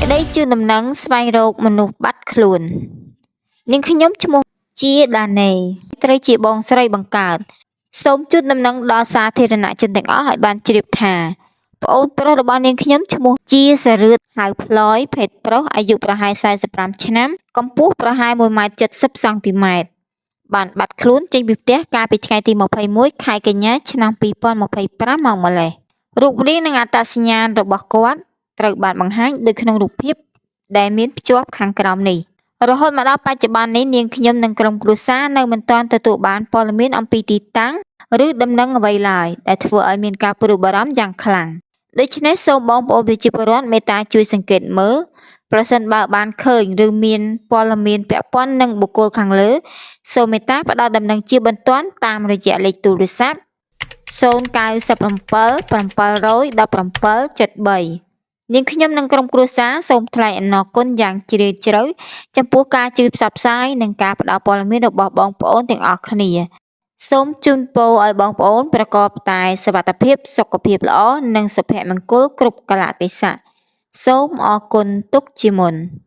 ក្តីជូនដំណឹងស្វែងរកមនុស្សបាត់ខ្លួន នាងខ្ញុំឈ្មោះជាដាណេត្រូវជាបងស្រីបង្កើត សូមជូនដំណឹងដល់សាធារណជនទាំងអស់ឲ្យបានជ្រាបថា ប្អូនប្រុសរបស់នាងខ្ញុំឈ្មោះជាសារឿតហៅផ្លយភេទប្រុសអាយុប្រហែល45ឆ្នាំកម្ពស់ប្រហែល1ម៉ែត្រ70សង់ទីម៉ែត្របានបាត់ខ្លួនចេញពីផ្ទះកាលពីថ្ងៃទី21ខែកញ្ញាឆ្នាំ2025មកម្លេះរូបរាងនិងអត្តសញ្ញាណរបស់គាត់ត្រូវបានបង្ហាញដូចក្នុងរូបភាពដែលមានភ្ជាប់ខាងក្រោមនេះរហូតមកដល់បច្ចុប្បន្ននេះនាងខ្ញុំនិងក្រុមគ្រួសារនៅមិនទាន់ទទួលបានព័ត៌មានអំពីទីតាំងឬដំណឹងអ្វីឡើយដែលធ្វើឲ្យមានការព្រួយបារម្ភយ៉ាងខ្លាំងដូច្នេះសូមបងប្អូនប្រជាពលរដ្ឋមេត្តាជួយសង្កេតមើលប្រសិនបើបានឃើញឬមានព័ត៌មានពាក់ព័ន្ធនឹងបុគ្គលខាងលើសូមមេត្តាផ្ដល់ដំណឹងជាបន្ទាន់តាមរយៈលេខទូរស័ព្ទ097 717 73នាងខ្ញុំនិងក្រុមគ្រួសារសូមថ្លែងអំណរគុណយ៉ាងជ្រាលជ្រៅចំពោះការជួយផ្សព្វផ្សាយនិងការផ្ដល់ព័ត៌មានរបស់បងប្អូនទាំងអស់គ្នាសូមជូនពរឲ្យបងប្អូនប្រកបតែសុវត្ថិភាពសុខភាពល្អនិងសុភមង្គលគ្រប់កាលៈទេសៈសូមអរគុណទុកជាមុន។